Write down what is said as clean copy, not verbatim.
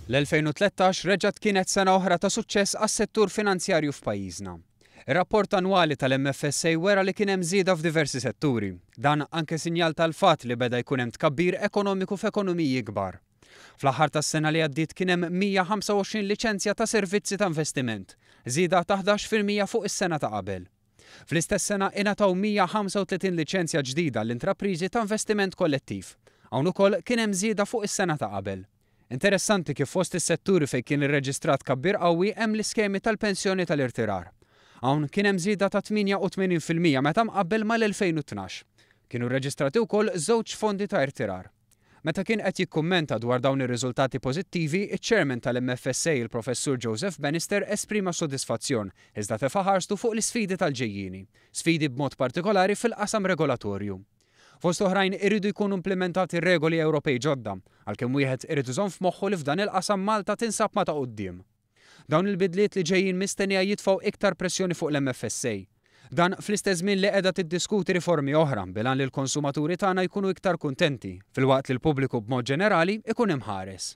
L-2013 reġgħet kienet sena oħra ta' suċċess għas-settur finanzjarju f'pajjiżna. Ir-rapport annwali tal-MFSA wera li kien hemm żieda f'diversi setturi. Dan anke sinjal tal-fatt li beda jkun hemm tkabbir ekonomiku f'ekonomiji kbar. Fl-aħħar tas-sena li għaddiet kien hemm 125 liċenzja ta' servizzi ta' investiment, żieda ta' 11% fuq is-sena ta' qabel. Fl-istess sena ingħataw 135 liċenzja ġdida għall-intrapriżi ta' investiment kollettiv. Hawn ukoll kien hemm żieda fuq is-sena ta' qabel. Interessanti kif fost is-setturi fejn kien irreġistrat tkabbir qawwi hemm l-iskemi tal-pensjoni tal-irtirar. Hawn kien hemm żieda ta' 88% meta mqabbel mal-2012. Kienu rreġistrati wkoll żewġ fondi ta' irtirar. Meta kien qed jikkummenta dwar dawn ir-riżultati pożittivi, iċ-Chairman tal-MFSA il-Professur Joseph Bannister esprima sodisfazzjon, iżda tefa' ħarstu fuq l-isfidi tal-ġejjieni. Sfidi b'mod partikolari fil-qasam regolatorju. Fost oħrajn iridu jkunu implimentati regoli Ewropej ġodda, għalkemm wieħed irid iżomm f'moħħu li f'dan il-qasam Malta tinsab ma' ta' quddiem. Dawn il-bidliet li ġejjin mistennija jitfgħu iktar pressjoni fuq l-MFSA. Dan fl-istess żmien li qiegħda tiddiskuti riformi oħra bil-għan li l-konsumaturi tagħna jkunu iktar kuntenti, filwaqt li l-pubbliku b'mod ġenerali ikun imħares.